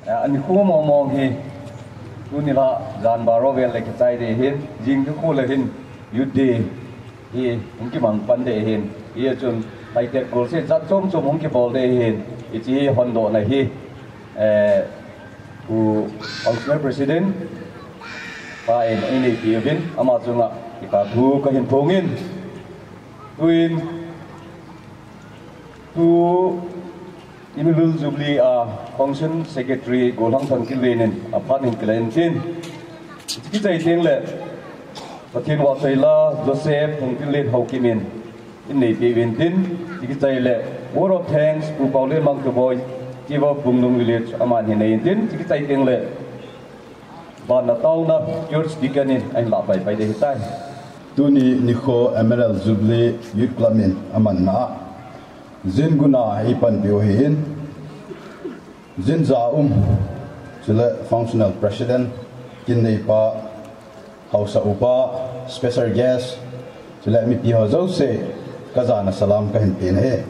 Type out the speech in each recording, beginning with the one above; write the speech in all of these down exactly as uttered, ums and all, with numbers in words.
Ani khu mong mong hi, tuni la jan baro vel le kichai de hin, jing khu le hin, Youth Day hi, hung kimang pan de hin, hi chun, high tech goal se chat chom chom hung kibol de hin, ichi hi hon do na hi, eh, u Council President, pa en ini pi vin, ama chunga, ipa thu ka hin phongin, tuin, tu Imilul Jubilee a Function Secretary Golhang Thangkillenin a phat in kilen tin. Kichai teng le Pathen Vahchoila Joseph Thangkillen Haokip in in nei pe vin tin. Kichai le Word of Thanks Pu Paolen Mangtuboi Chief of Bunglung Village aman hi nei tin. Kichai teng le Vanna Taona Church Deacon in ahin la pai pai de hitai. Tuni nikho Emerald Jubilee Youth Club in aman na. Jin guna ipan piu hin. Jin ja um. Chule functional president, kin nei pa, hausa upa, special guest, chule mipi ho jouse, ka jana salam ka hin pen he.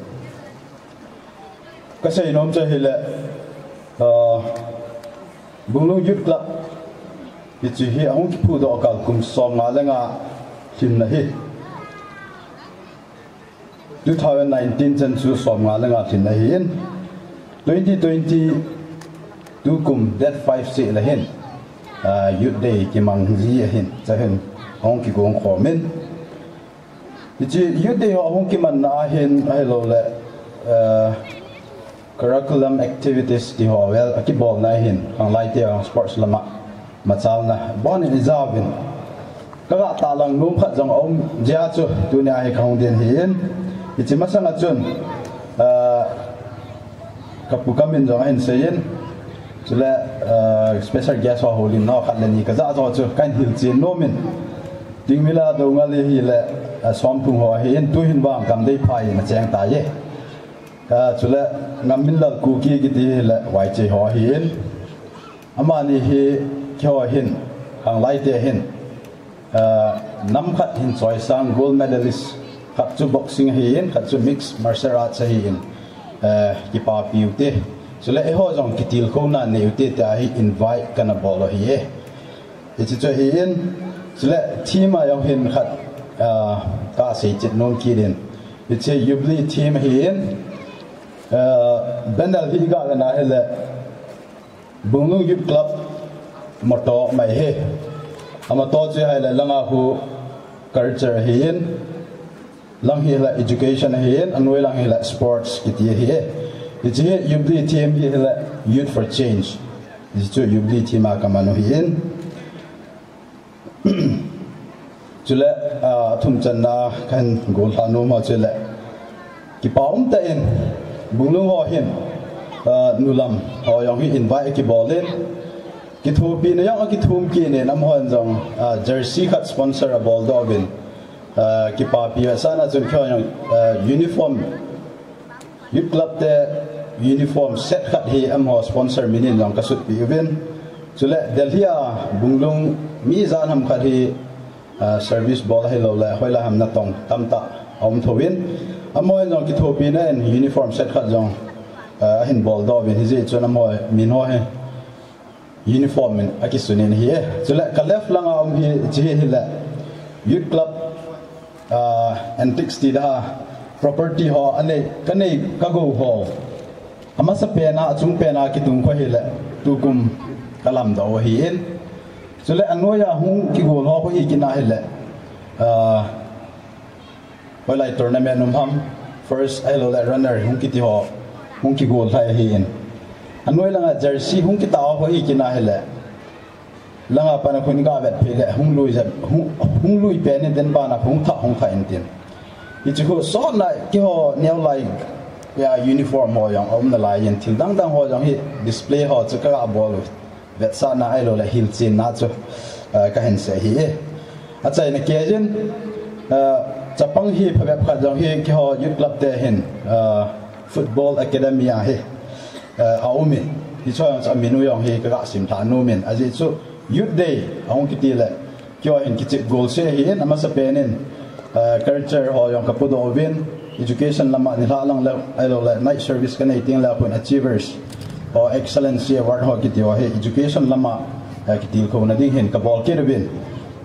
Ka sei nom chu hile, ah, Bunglung Youth Club, hichi hi ahung kiphudoh kal kum som nga le nga lhin na hi. Two thousand nineteen chan chu som nga le nga lhin ahin. Twenty twenty two kum date five seh le hin, ah, Youth Day kimang ji ahin. Cha hin hung kigong khomin. Hichi Youth Day ho hung kiman na ahin, ahilou le, ah, curriculum activities ti ho vel, akibol na ahin, khanglai te ang sports lama, machalna, bon in ijavin. Ka ga ta lang nom khat jong um, jia chu, tuni ahi ka hung din hin. Hichi masang a chun, ah, ka pu ka min jong ahin seiyin. Chule, ah, special guest ho holim no khat le ni ka ja jo chu, ka hin hilchen nomin. Tingmila Doungel hile, ah, Somphung ho ahin, tuhin vang kam dei phai na cheng ta ye. Ah, chule Ngamminlal Kuki kiti le Vaichei ho ahin. Amani hi keiho hin, khanglai te hin. Ah, nam khat hin choisang gold medalist, khat chu boxing ahin, khat chu mixed martial arts ahin. Ah, kipapiu te. Chule eiho jong kitilkhouna neiu te tia hi invite kana bol u ahi e. Hichi chu ahin, chule theme a jong hin khat, ah, ka seichet nom kit in. Hichi Jubilee theme ahin, ah, banner hi ga ve na hile, Bunglung Youth Club motto mai he. A motto chu hile, langa hu culture ahin, lang hi la education ahin, anoi lang hi la sports kiti ahi e. Hichi hi Jubilee theme hi la Youth for Change. Hichi chu Jubilee theme a ka man u ahin. Chule, ah, thum channa ka hin gollha nom u chule, kipa um tah in, Bunglung ho hin, ah, nulam ho jong hi invite kibol in, kithopina jong akithum kit in, amahon jong, ah, jersey khat sponsor abol doh uvin, ah, kipapi vetsahna chun keiho jong, ah, uniform Youth Club te uniform set khat hi amaho sponsor min in jong ka sutpi uvin. Chule Delhi a Bunglung mi ijat ham khat hi, ah, service bol ahilou le, hoilai ham natong tamtah aum thou vin. Amaho in jong kithopina in uniform set khat jong, ah, ahin bol doh uvin, hijeh chun amaho min ho hi uniform in akisun in ahi e. Chule ka left langa um hi, hichi hi hile Youth Club, ah, antiques ti da, property ho, anei, ka nei, ka gou ho. Amasa pena, achung pena kitung kho hile, tukum ka lamdoh u ahin. Chule anoiya hung kigol ho kho hi kina hile, ah, hoilai tournament um ham, first ahilou le runner hung kiti ho, hung kigol lhai ahin. Anoi langa jersey hung kitah ho hi kina hile, langa pana khun ga vet phe le, hung lui jep, hung, hung lui pen in den bana hung thah, hung thah in tin. Hichi khu sotna keiho neo lai, ya uniform ho jong aum nalai in, thil dang dang ho jong hi display ho chu ka ga bol u. Vetsahna ahilou le hilchenna chu, ah, ka hin sei ahi e. Achaina kei jin, ah, chapang hi phabep khat jong hi keiho Youth Club te hin, ah, Football Academy ahi, ah, aum in. Hichu jong chu amin u jong hi ka ga simlha nom in. Ajeh chu Youth Day ahung kiti le, keiho hin kichep gol se ahin, amasa pen in, ah, culture ho jong ka pudoh uvin, education lama nilhah lang le, ahilou le, night service ka nei teng le, akhun achievers. Ho Excellency Award ho kiti ho hi education lama, eh, kitilkhouna ding hin kabol kit uvin.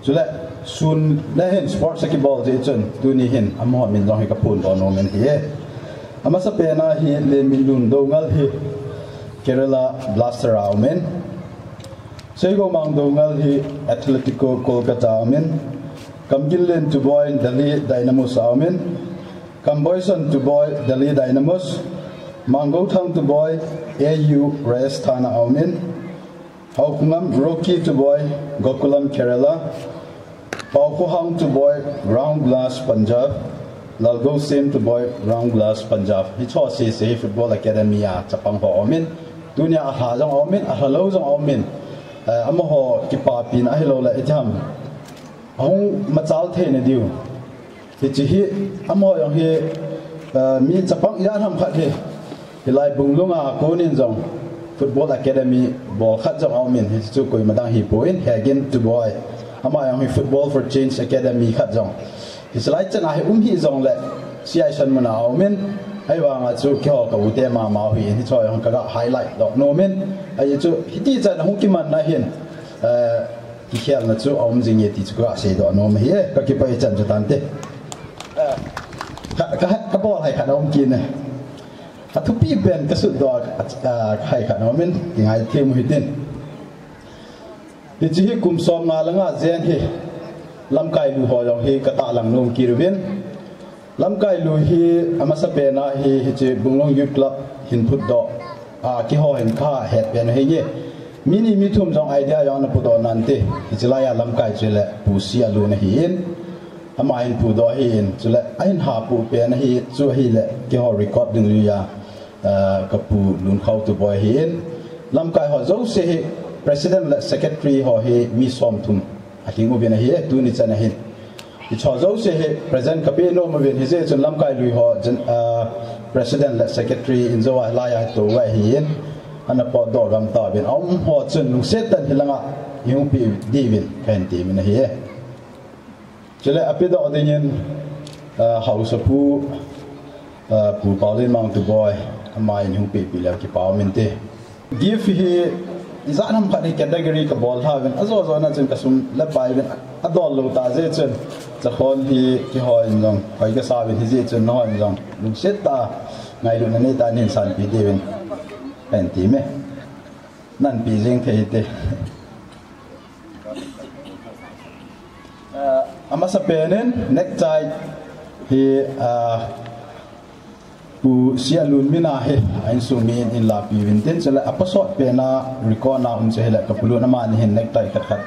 Chule sun le hin sports a kibol jeh chun tuni hin amaho min jong hi kaphondoh nom in ahi. Amasapen a hi Lenminlun Doungel hi Kerala Blaster a um in. Seigomang Doungel hi Atletico Kolkata a um in. Kamginlen Tuboi Delhi Dynamos a um in. Kamboison Tuboi Delhi Dynamos. Manggothang Tuboi A U Rajasthan a um in. Haokhongam Rocky Tuboi Gokulam Kerala. Paokhohang Tuboi Crown Glass Punjab. Lalgousem Tuboi Crown Glass Punjab. Hicho sese hi Football Academy a chapang ho a um in. Tunia alha jong a um in, alha lou jong a um in. Eh, amaho kipapina ahilouleh itiham ahung machal theina diu. Hiche hi, amaho jong hi, eh, mi chapang ijat ham khat hi. Hilai Bunglung a konin jong Football Academy bol khat jong a um in, hiche chu koima dang hipon, Hegin Tuboi. Ama jong hi Football for Change Academy khat jong. Hiche lai chan a hi um hih jongle, C I San mun a um in, ahivanga chu keiho ka ute mama u ahin, hicho jong kaga highlight doh nom in, ahi chu, hiti chan hung kimanna hin, eh, kikhelna chu a um jing e ti chu kaseidoh nom ahi e, kakipah e chan chu tante. Ka, ka, kabol hai khat a um kit e. Athupi pen kasutdoh a, a, kahai khat a um in, kingaithem u hitin. Hiche hi kum som nga le nga jen hi, lamkai lui ho jong hi katahlang nom kit uvin. Lamkai lui hi amasapen a hi, hiche Bunglung Youth Club hin phutdoh a, keiho hin kahet pen u ahi nge. Mi ni mi thum jong idea jong ana pudoh nante. Hiche laiya lamkai chu le Pu Sialun ahin. Ama hin pudoh ahin, chule ahin hapu pen ahi, chu ahile keiho record ding lui a, ah, ka Pu Lunkhao Tuboi ahin. Lamkai ho jouse hi president le secretary ho hi mi som thum ahing uvin ahi, tuni chan ahin. Hicho jouse hi present kape nom uvin, hijeh chun lamkai lui ho jen-, ah, president le secretary in jou a laiya tou uva ahin. Ana potdoh gam tauvin, aum ho chun lungset tah in hilanga ihung pe diuvin kahin temin ahi. Chule apedoh dingin, ah, Haosapu, ah, Pu Paolenmang Tuboi, ama in hung pehpeh leu kipa um inte. Gift hi ijat ham khat hi category kabol tha uvin, ajo jo na chun kasum le pai uvin, adol lou tah jeh chun, Chakhon hi keiho in jong hoi kasa uvin hijeh chun nahon jong lungset tah a ngailutna neitah in hin sanpeh diuvin kahin temin. Nanpeh jeng thei hite. Ah, amasapen in necktie hi, ah, Pu Sialun min a hi a insung mi in eilahpeh uvin tin, chule apasot pen a record na um chu hile ka Pu Lun amani hin necktie khat khat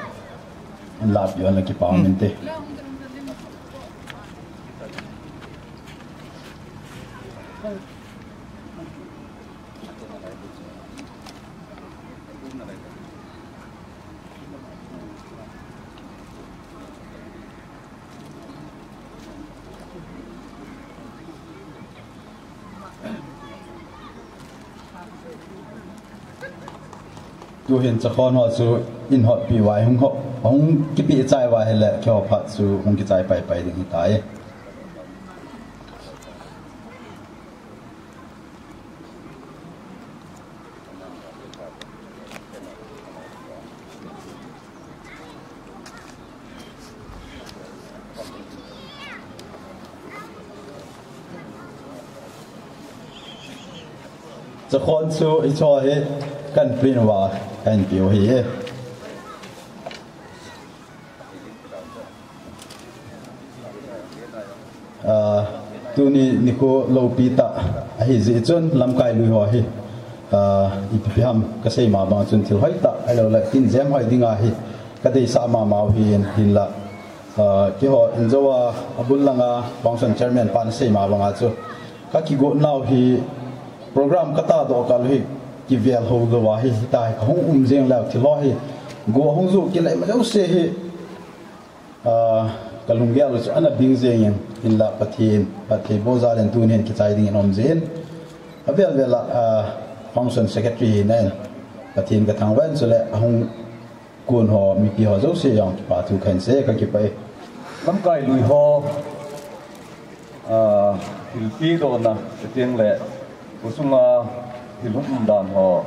eilahpeh un le kipa um inte. Tuhin Chakhon ho chu in hotpi uva hung ho, hung kipeh chai uva hile keiho phat chu hung kichai paipai ding hitai. Chakhon chu hicho hi kahin print uva kahin peh u ahi. Ah, tuni nikho loupi tah ahi jeh chun lamkai lui ho hi, ah, ipi pi ham kasei ma bang chun thil hoitah ahilouleh tin jem hoi dinga hi kadeisah mama u ahin, hinla, ah, keiho in jou a, abul langa function chairman pan asei ma banga chu kakigot nau hi program katahdoh kah u hi kivel ho lou ahi, hitia hi kahung um jeng leu thil ho hi go hung ju kilai ma jouse hi, ah, kalunggel u chu ana ding jeng in, hinla Pathen phatthei boh jal in tuni hin kichai dingin um jin. Avel vel a, ah, function secretary hina in Pathen kathangvah in, chule ahung kon ho mipi ho jouse jong kipa thu kahin sei, kakipah e. Lamkai lui ho, ah, thilpeh dohna, chuteng le khosunga thil hung um dan ho,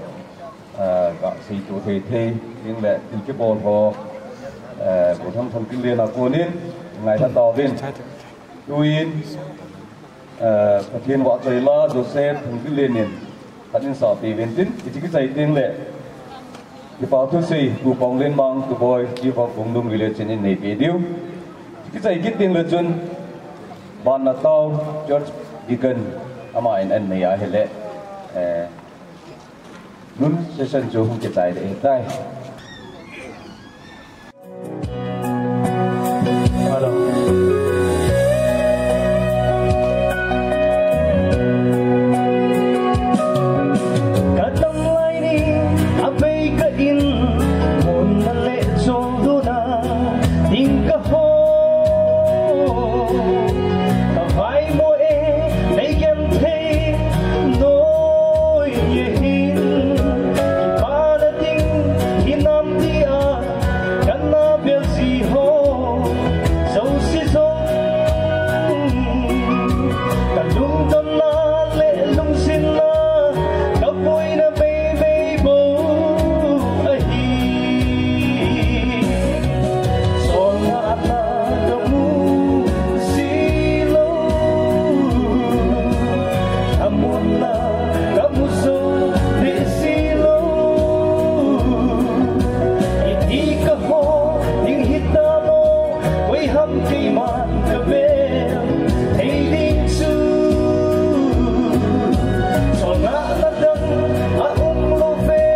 Eh, ka sei tu thei thei, ding le, thil kibol ho, eh, Pu Thangthang Tinlen a konin, ngai kha tauvin. Tuin, eh, Pathen vahchoi la, Joseph Thangtinlen in, khat in sa pe uvin tin, hiche kichai teng le, kipa thusei, Pu Ponglenmang, Pu Boi, Chief of Punglung Village in, in nei pe diu. Kichai kit teng le chun, Banna Town Church Deacon, ama in an nei ahile, eh, Nun session chu hung kichai ding ahitai. Hello. Ka dam lai ni, a bei ka in, mun na le chol du na, ding ka ho. Ka vai mo e, nei gen thei, noi ye hin, kipa na ding, hinam dia, ka na bel ji ho, jouse jong, ka lungdon na le lungsin na, ka boina bei bei bou ahi. Sol ngahna ka mu ji lou, a mutna ka mu jou deh ji lou. Iti ka ho ding hitam o, koi ham keiman ka bel thei ding chu. Sol ngahna dang a um lou ve,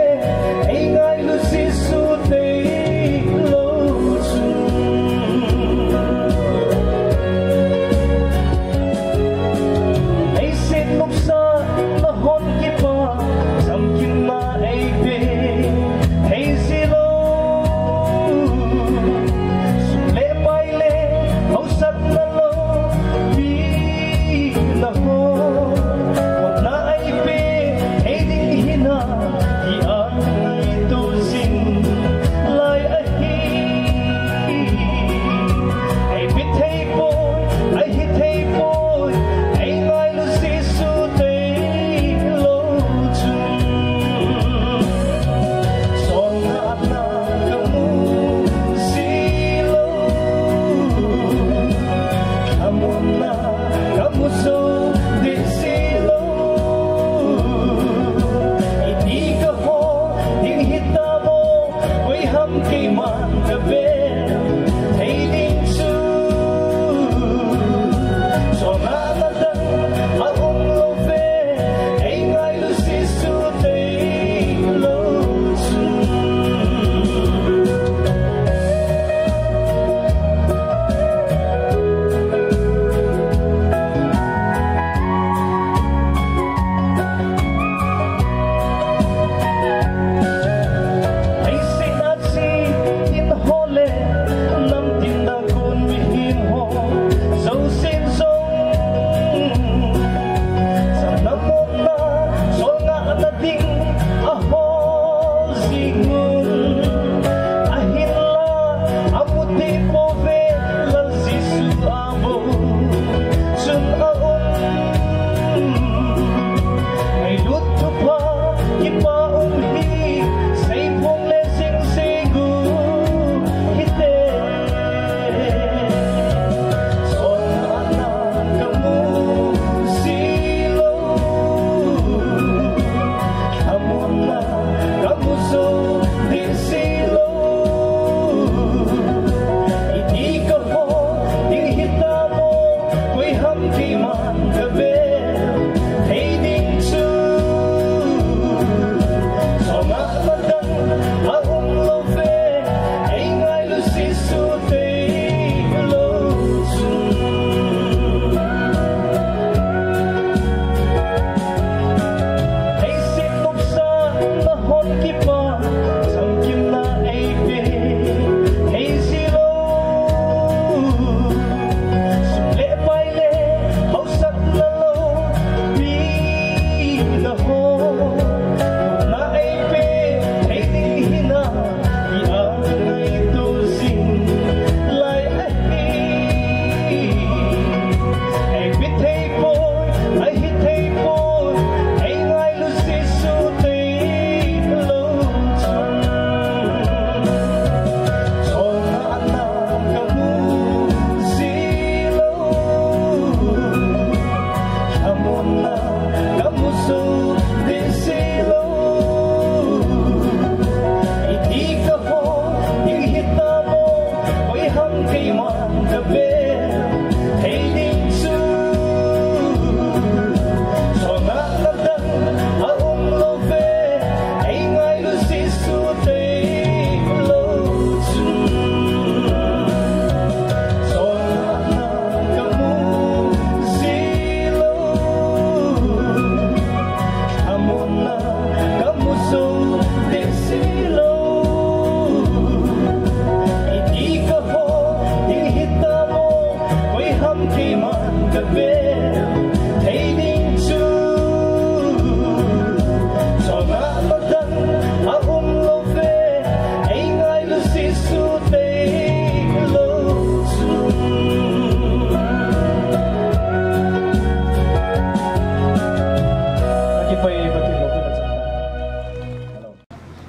ei ngailu Jesu tei lou chu. Ei set nopsa na hon kipa, chamkim na ei pe thei ji lou. Sum le pai le hausatna lou pi na ho, na ei pe thei ding hinam, ti a ngaito jing lai ahi. Ei pe thei poi, ei hi thei poi, ei ngailu Jesu tei lou chu. Sol ngahna ka mu ji lou, a mutna ka mu jou deh ji lou. Iti ka ho ding hitam o, koi ham keiman ka bel thei ding chu. Sol ngahna dang a um lou ve, ei ngailu Jesu tei lou chu. Ei set na chi in ho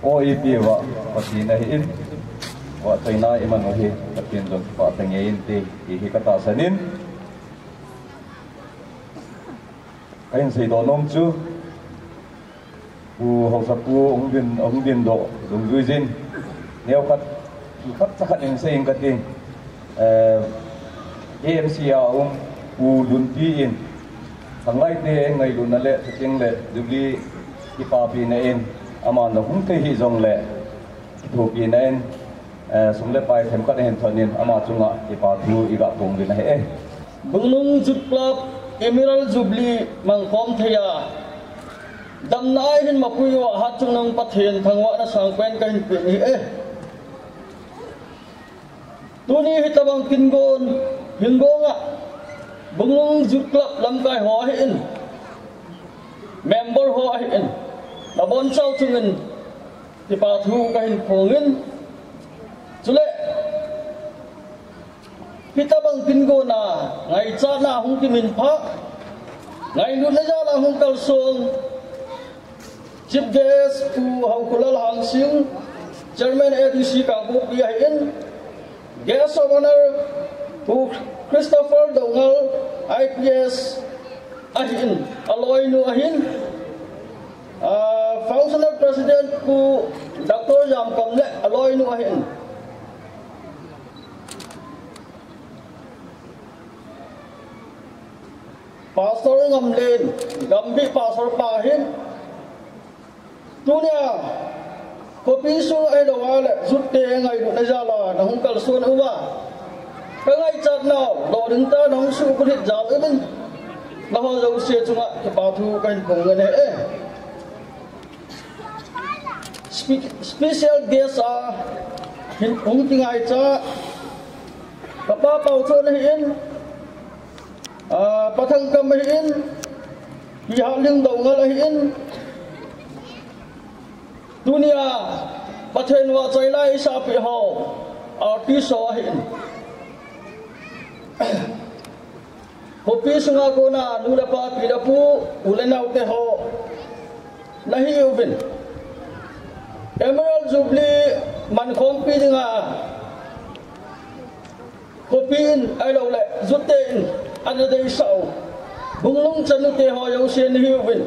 O ipi va Pathen ahi in, va chaina iman u hi Pathen jong kipah tangei inte, ti hi katahsan in. Kahin seidoh nom chu, Pu Haosapu hung din, hung dindoh dungjui jin, neokhat, khat cha khat in sei ing kati. Eh, K M C a um Pu Lunpi in, Thanglai te ngailutna le, chuteng le, Jubilee kipapina in, ama na hung thei hih jongle, kithopina in, eh, sum le pai themkhat ahin thon in, ama chunga kipa thu iga phong uvin ahi e. Bunglung Youth Club Emerald Jubilee mangkhom thei a, damna a hin mapui uva hatchungnung Pathen thangvahna sangpen kahin pe ahi e. Tuni hitabang kin gon, hin gon a, Bunglung Youth Club lamkai ho ahin, member ho ahin, nabonchau chungin kipa thu kahin phong in. Chule, hitabang kin gon a, ngaichatna hung kimin pha, ngailutna jal a hung kalsong Chief Guest Pu Haokholal Hangsing, Chairman A D C Kangpokpi ahin, Guest of Honor Pu Christopher Doungel, I P S ahin, aloinu ahin, ah, Functional President Pu Doctor Jamkam le aloinu ahin. Pastor Ngamlen, Gambih Pastor pa ahin. Tunia, khopi sung ahilou le, youth te ngailutna jal a, nahung kalson uva, kangaichat nau, lolhing tah a nahung suhbulhit jal uvin, nangho jouse chunga kipa thu kahin phong ngen e. Spe-, special guest a hin hung kingaicha, kapa Paochon ahin, ah, Pa Thangkam ahin, Pi Hatling Doungel ahin, tunia Pathen vahchoi lai isahpeh ho, artist ho ahin. Khopi sunga kona nu le pa, pi le pu, u le nao te ho nahi uvin, Emerald Jubilee mankhompi dinga khopi in ahilou le youth te in ana deisah u, Bunglung chanu te ho jouse nahi uvin.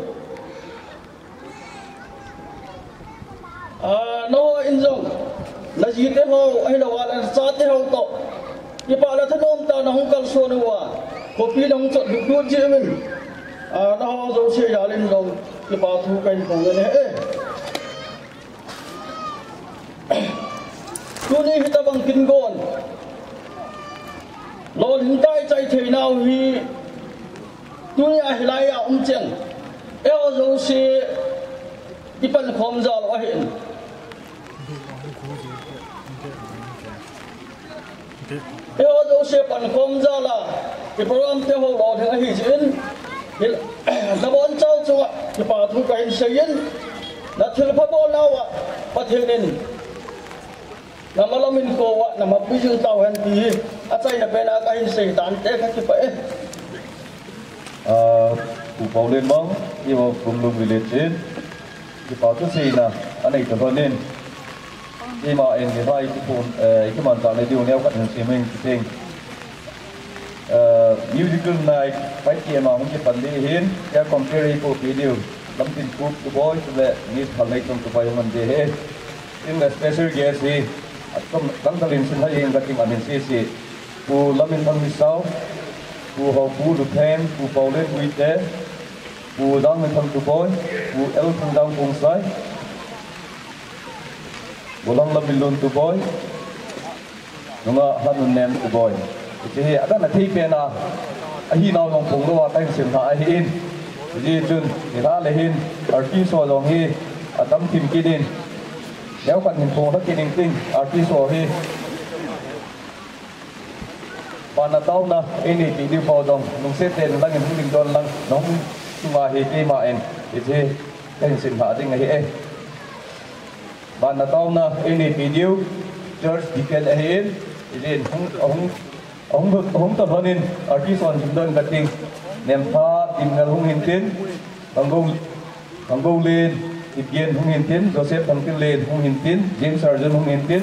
Ah, nangho in jong, naji te ho, ahilou le nachate ho toh, kipa le thanom tah a nahung kalson uva, khopi nahung chot dukduk jeh uvin, ah, nangho jouse jal in jong kipa thu kahin phong ngen e. Tuni hitabang kin gon, lolhing tah a ichai thei nau hi, tunia hilai a um cheng, eiho jouse ipankhom jal u ahin. Eiho jouse pankhom jal a, i program te ho lolhing ahi jeh in, hil-, nabonchau chunga kipa thu kahin sei in, nathilpha bol nau a, Pathen in namalam in kou a, namapui jing tau hen ti hi, achaina pen a kahin sei tante, kakipah e. Ah, Pu Paolen mang, i Bunglung village in, kipa thuseina anei talhon in, ima in, ima i kiphon, eh, i kimanchah na diu neokhat hin sem ing kiti. Eh, musical night, five P M a hung kipan ding ahin, kei a commentary eipohpeh diu, Lamtinkup Tuboi, chule Miss Phalneitong Tuboi hung man ding ahi. Tin le special guest hi, atam dangdang in sin hai ing kating amin sese. Pu Laminthang Misao, Pu Haopu Luphen, Pu Paolen Guite, Pu Jangminthang Tuboi, Pu L Thangdang Kongsai, Pu Langlam Minlun Tuboi, nunga Hanunnem Tuboi. Hiche hi adang a thei pen a, ahi nau jong phong lou a kahin sim lha ahin. Hijeh chun, nilhah le hin, artist ho jong hi, atam thim kit in, neokhat hin phong lha kit ing tin, artist ho hi. Vana taona, einei peh diu pau jong, lungset tah in lang in hung ding don lang, nahung sunga hi keima in, hiche, kahin sim lha ding ahi e. Vana taona, einei peh diu, George Dikhen ahin, hijeh in hung, ahung, ahung, ahung talhon in, artist hon sim don kating, Nempha Timngal hung hintin, Khanggou, Khanggoulen, Kigen hung hintin, Joseph Thangtinlen hung hintin, James Sarjun hung hintin,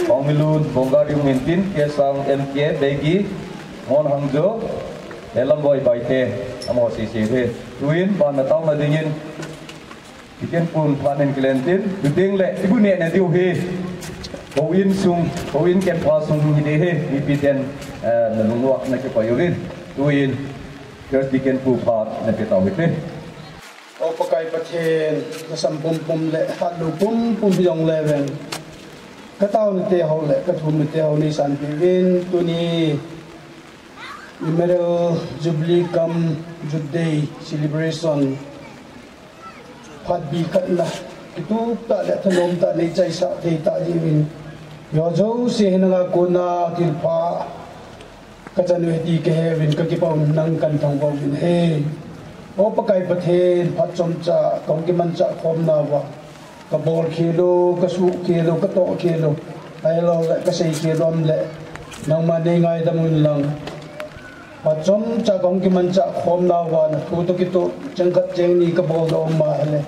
Hongmilun Bongari hung hintin, Kesang M K Begi, Mon Hangjo, Helamboi Baite, amaho sese uve. Tuin, ban na taona dingin, Deacon pun phat in kilen tin, tuting le, ibu neh na diu hi. Houin sung, houin kempa sung hi ding hi, mipi ten, eh, na lungua na kipah uvin. Tuin, First Deacon pu phat na pe tau hite. O Pakai Pathen, ka sam pumpum le, hat lou pumpum hi jong le veng. Ka taona te ho le, ka thumna te ho nei sanpeh uvin, tuni Emerald Jubilee cum Youth Day Celebration. Phat bi khat na, kitup tah le thanom tah nei chaisah thei tah jeh uvin. Hiho jouse hi nanga kona thilpha ka chan u ahi ti ka he uvin ka kipah un nang kan thangvah uvin ahi. O Pakai Pathen, phat chomcha kahung kimanchah khomna uva ka bol khel u, ka suh khel u, ka toh khel u, ahilou le ka sei khel u um le, nangma nei ngaidam un lang. Phat chomcha kahung kimanchah khomna uva na thu toh kitoh cheng khat cheng ni ka boldoh um ahile,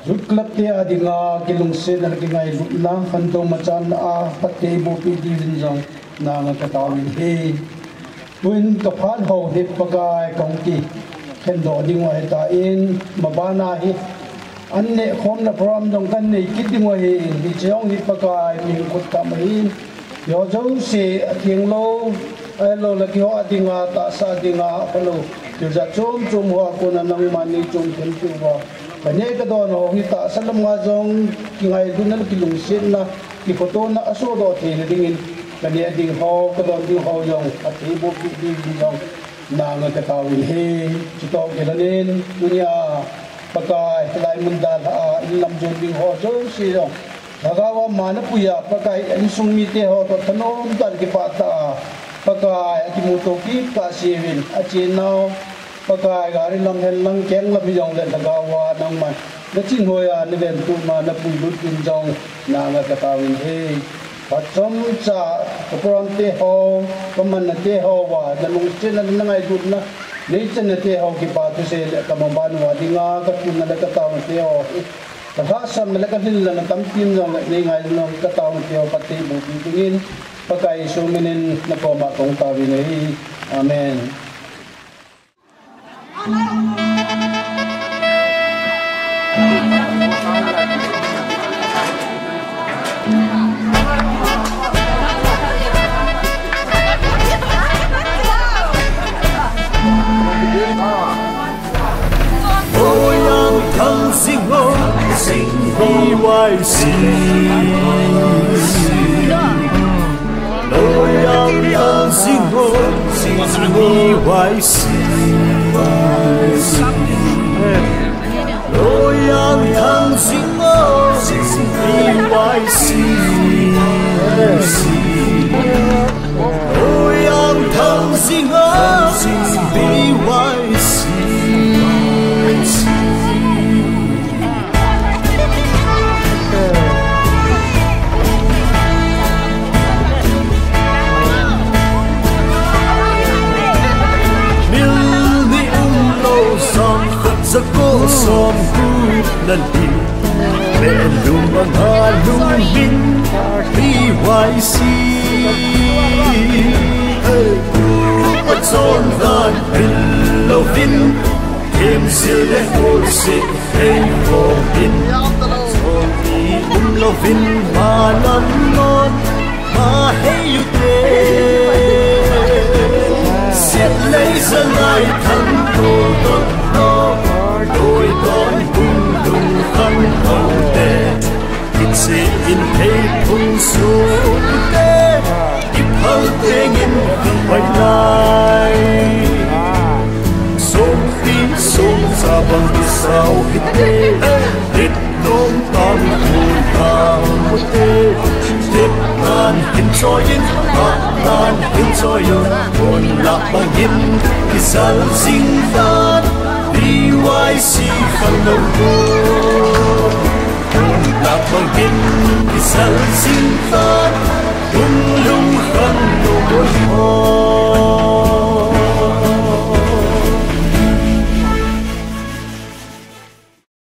Youth Club te a dinga kilungsetna le kingailutna, khantou machanna a phatthei bohpeh diuvin jong nanga ka tao in ahi. Tuin ka phat ho hi Pakai kahung kikhendoh ding u ahitan, mabana hi an nehkhomna program jong kan nei kit ding u ahin, hiche jong hi Pakai min khut kam ahin, hiho jouse atheng lou, ahilou le keiho a dinga, tahsa dinga, aphalou thil jat chom chom hoa kona nangman neichon thempeh uva, ka neh ka don ho hi tahsa lama jong kingailutna le kilungsetna, kikhotohna asohdoh theina dingin, ka neh ding ho, ka don ding ho jong phatthei bohpeh diuvin jong nanga ka tao in ahi. Chutoh kilhonin, tunia Pakai, hilai mun dalha a inlam jon ding ho jouse jong, lhagao a mana puiya, Pakai, insung mite ho toh thanom tah le kipah tah a, Pakai, akimuto kit kahse uvin, achenau, Pakai, gari lam hen lang keng lam hijongle lhagao a nangman nachin hoiya naventup ma napuilut uvin jong nanga ka tao in ahi. Phat chomcha ka program te ho, ka manna te hoa nalungsetna le nangailutna, neichanna te ho kipa thusei le ka maban uva dinga ka thumna le ka taona te ho hi, ka lhahsamna le ka lhinlelna tampi um jongle nei ngailutna ka taona te ho phatthei bohpeh dingin, Pakai Jesu minin nakoma kahung taovin ahi. Amen. Oiang Thang Sing ho, Sing B Y C. Oiang Thang Sing ho, Sing B Y C. Oiang Thang Sing ho, Sing B Y C. Oiang Thang Sing ho, Sing B Y C. Mil ni umlou sangkhat jako somgup le li. Belum a nga lungin B Y C. Upa chondan bil louvin, themse le ulse thei louvin, chonti umlouvin ma lam non ma hei ute. Siat lei zangai than to don no, doi don hung lung khang ho te. Kiche in thei phung su te, kiphal tengin hoi lai. Songpi songcha bang kisao hite, dit nom tam hu tam te. Dit nan hin choi in, hat nan hin choi in, kon la bangin kisal sing tan, B Y C khan lo ko. Kon la bangin kisal sing tan,